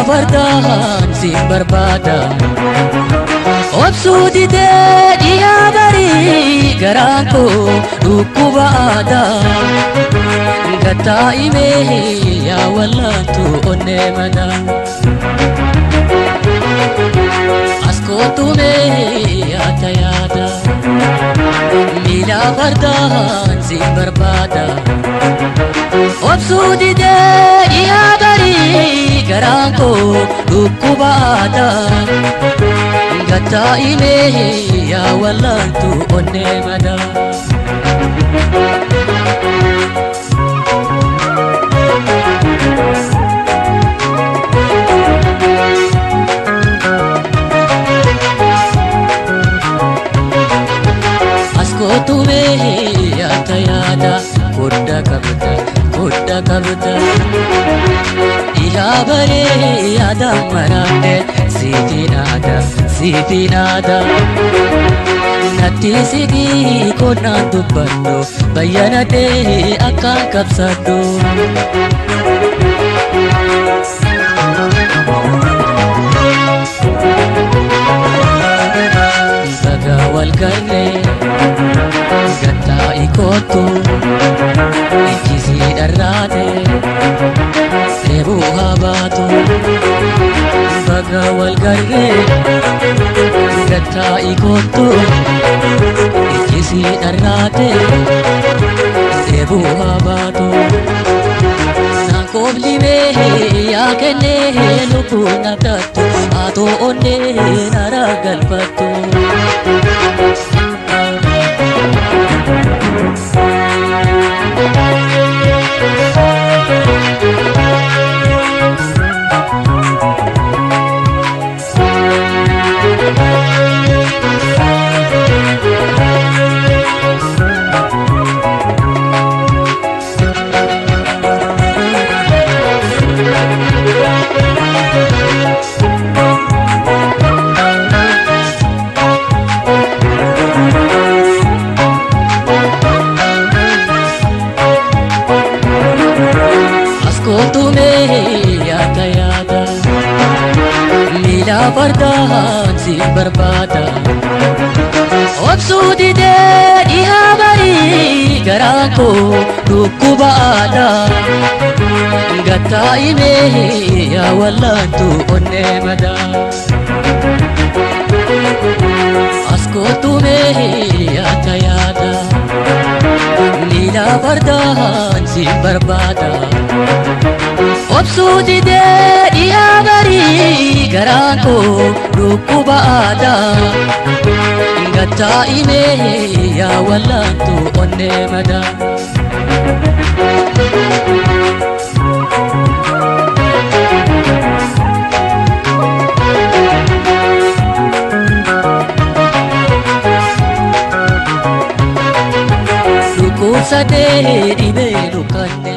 Bardaan siin barbaada obsuu didee dhiyaa barii garaan koo dhukkuba aadaa gattaa'imee yaa wallaantu onnee madaa as kootumee yaada yaada miila fardaan siin barbaada obsuu didee dhiyaa barii garaan koo dhukkuba aadaa gattaa'imee yaa wallaantu onnee madaa. As kootumee yaada yaada kodda qabda kodda qabda. Dhiyaa baree yaada maraate siitiin aadaa siitiin aadaa natti siqii konnaan dubbadhu bayyanadhee akkaan qabsadhu. Baga wal garree gattaa'i kootu ijji sii dharraate. Dheebuu haa baatu baga wal garree gattaa'i kootu ijji sii dharraate dheebuu haa baatu. Naan kooblimee yaa kennee lubbuu na taattu haatoo onnee nara galfattu. Yaada yaada miila fardaan siin barbaada obsuu didee dhiyaa barii garaan koo dhukkuba aadaa gattaa'imee yaa wallaantu onnee madaa as kootumee yaada yaada miila fardaan siin barbaada. Obsuu didee dhiyaa barii garaan koo dhukkuba aadaa gattaa'imee yaa wallaantu onnee madaa. Dhukkubsadee dhibee dhukkanne